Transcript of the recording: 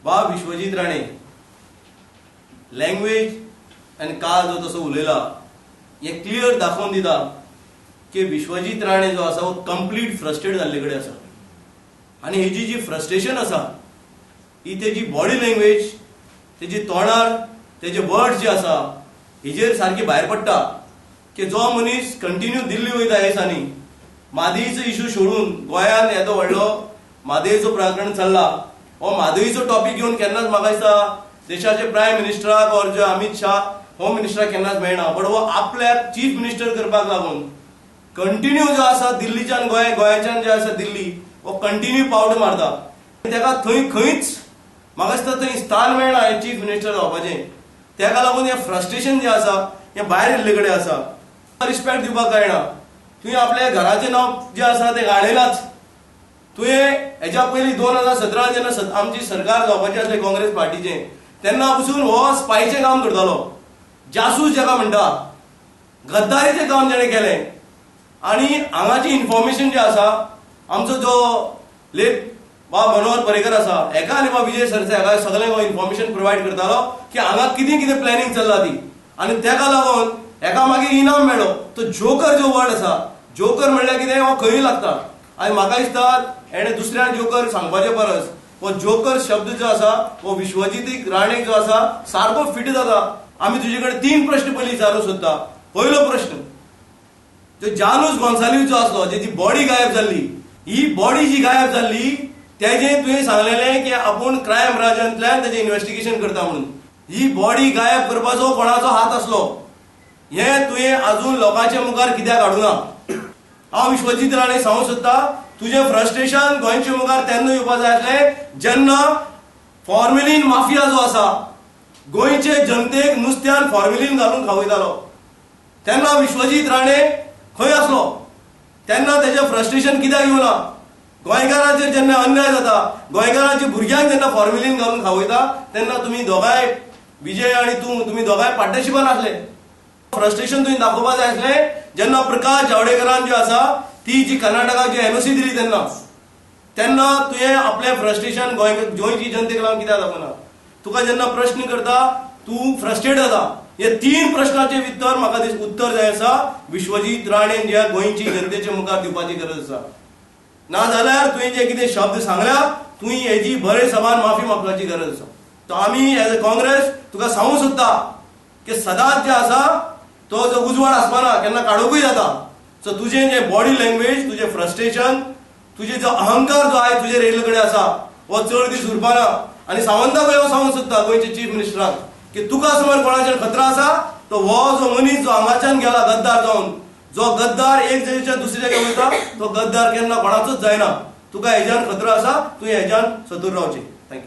बा विश्वजीत राणे लँग्वेज आनी काल जो तसो उलयला हें क्लियर दाखोवन दिता की विश्वजीत राणे जो आसा हो कंप्लीट फ्रस्ट्रेट जाल्ले कडेन आसा आनी हेजी जी फ्रस्ट्रेशन आसा ही तेजी बॉडी लँग्वेज, तेजी तोंडार तेजे वर्ड्स जे आसा हेजेर सारकी भायर पडटा की जो मनीस कंटिन्यू दिल्ली वयता ह्या दिसांनी म्हादईचो इशू सोडून गोंयांत येदो व्हडलो म्हादईचो प्रकरण चल्ला, हो म्हादईचो टॉपीक घेवन केन्नाच म्हाका दिसता देशाचे प्रायम मिनिस्टराक ऑर जे अमित शाह होम मिनिस्टराक केन्नाच मेळना, बट हो आपल्याक चीफ मिनिस्टर करपाक लागून कंटिन्यू जो आसा दिल्लीच्यान गोंय, गोंयाच्यान जे आसा दिल्ली, हो कंटिन्यू पावट मारता. तेका थंय खंयच म्हाका दिसता थंय स्थान मेळना हें चीफ मिनिस्टर जावपाचें. तेका लागून हें फ्रस्ट्रेशन जें आसा हें भायर येयल्ले कडेन आसा. रिस्पेक्ट दिवपाक कळना. तुवें आपल्या घराचें नांव जें आसा तें गाळयलाच. तुवें हेज्या पयलीं 2017 जेन्ना आमची सरकार जावपाची आसली काँग्रेस पार्टीचें तेन्ना पसून हो स्पायचें काम करतालो, जासूस जेका म्हणटा, गद्दारीचें काम जेणें केलें. आनी हांगाची इन्फॉर्मेशन जें आसा आमचो जो लेट बा मनोहर पर्रीकर आसा हेका आनी बा विजय सरदेसाय हेका सगळें हो इन्फॉर्मेशन प्रोवायड करतालो की हांगा कितें कितें प्लॅनिंग चल्ला ती, आनी तेका लागून हेका मागीर इनाम मेळ्ळो. तो जोकर जो वर्ड आसा, जोकर म्हणल्यार कितें, हो खंयूय लागता. आनी म्हाका दिसता हेणें दुसऱ्या जोकर सांगपाचे परस हो जोकर शब्द जो आसा हो विश्वजीत राणे जो आसा सारको फिट जाता. आमी तुजे कडेन 3 प्रश्न पयलीं विचारूंक सोदता. पयलो प्रश्न, जो जानूस गोन्साल्वीस जो आसलो जेची बॉडी गायब जाल्ली, ही बॉडी जी गायब जाल्ली तेजें तुवें सांगलेलें की आपूण क्रायम ब्रांचांतल्यान तेजें इन्वेस्टिगेशन करता म्हणून, ही बॉडी गायब करपाचो कोणाचो हात आसलो हें तुवें अजून लोकांच्या मुखार कित्याक हाडूना? हांव विश्वजीत राणे सांगूंक सोदता तुजें फ्रस्ट्रेशन गोंयच्या मुखार तेन्ना येवपा जाय आसलें जेन्ना फॉर्मेलीन माफिया जो आसा गोंयचे जनतेक नुस्त्यान फॉर्मेलीन घालून खावयतालो तेन्ना विश्वजीत राणे खंय आसलो? तेन्ना तेजें फ्रस्ट्रेशन कित्याक येवना? गोंयकारांचेर जेन्ना अन्याय जाता, गोंयकारांच्या भुरग्यांक जेन्ना फॉर्मेलीन घालून खावयता तेन्ना तुमी दोगांय विजय आनी तूं तुमी दोगांय पार्टनरशिपान आसले. फ्रस्ट्रेशन तुवें दाखोवपा जाय आसलें जेन्ना प्रकाश जावडेकरान जी आसा ती जी कर्नाटकाक जी एनओसी दिली तेन्ना, तेन्ना तुवें आपलें फ्रस्ट्रेशन गोंयची जनतेक लागून कित्याक दाखोवना? तुका जेन्ना प्रश्न करता तूं फ्रस्ट्रेट जाता. हे 3 प्रश्नाचे उत्तर म्हाका उत्तर जाय आसा विश्वजीत राणे ज्या गोंयची जनतेच्या मुखार दिवपाची गरज आसा. ना जाल्यार तुवें जे कितें शब्द सांगल्या तुवें हेजी बरे समान माफी मागपाची गरज आसा. तो आमी एज अ काँग्रेस तुका सांगूंक सोदता की सदांच जे आसा तो जो उजवाड आसपाना केन्ना काडोकूय जाता. सो तुजें जे बॉडी लँग्वेज, तुजें फ्रस्ट्रेशन, तुजें जो अहंकार जो आयज तुजेर येयल्ले कडेन आसा हो चड दीस उरपाना. आनी सावंताक हांव सांगूंक सोदता गोंयचे चीफ मिनिस्टराक की तुका समज कोणाचेर खतरा आसा तो हो जो मनीस जो हांगाच्यान गेला गद्दार जावन, जो गद्दार एक जाग्याच्यान दुसऱ्या जाग्यार वयता तो गद्दार केन्ना कोणाचोच जायना. तुका हेज्यान खतरो आसा, तुवें हेज्यान सतूर रावचें.